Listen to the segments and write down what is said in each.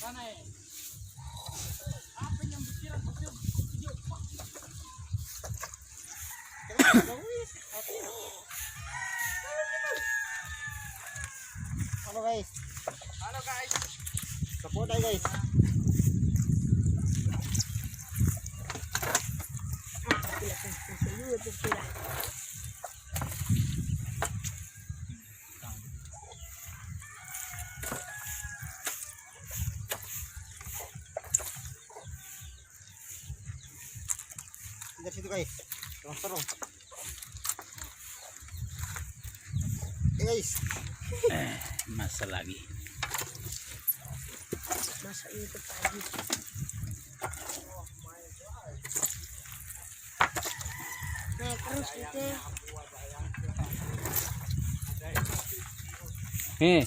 Halo guys. Halo guys. Support aja guys. Dari situ guys. Langsung. Oke guys. Masa lagi. Masa itu pagi. Nah, terus itu. Eh.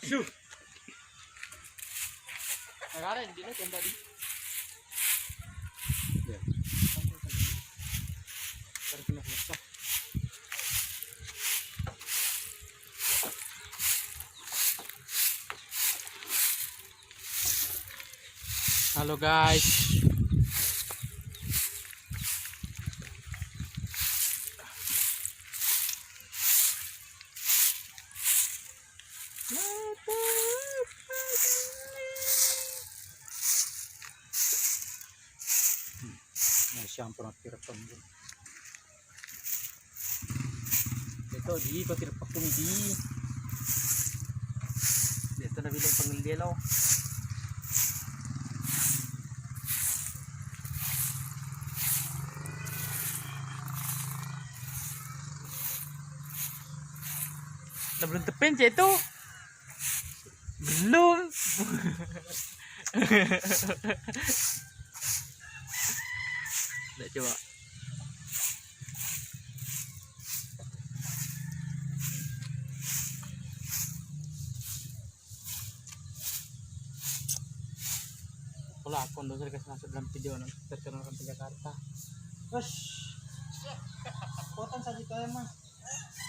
Shoo. Nagara hindi na tenda di. Halo guys. May shampoo na tira pa mo. Ito di ko tira pa kumidi. Dito na bilang panglelo. Na belum terpencet itu. Belum. Dah coba. Kalau aku dosa dikasih masuk dalam video nanti terkenal ke Jakarta. Terus. Potong saja itu mas.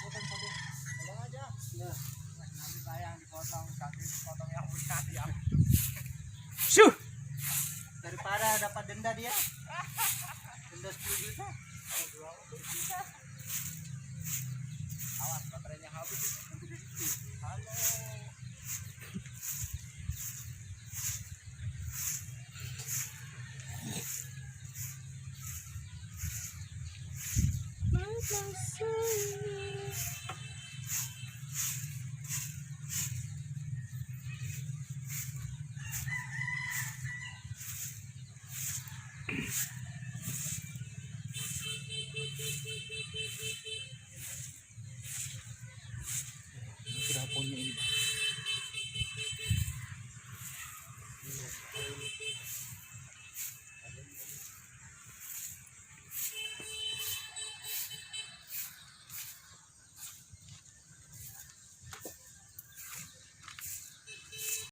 Potong saja. Potong aja. Ya. Nanti saya yang dipotong, kaki dipotong yang besar ya. Syuh. Daripada dapat denda dia. Denda 10 juta. Awas baterainya habis. Halo.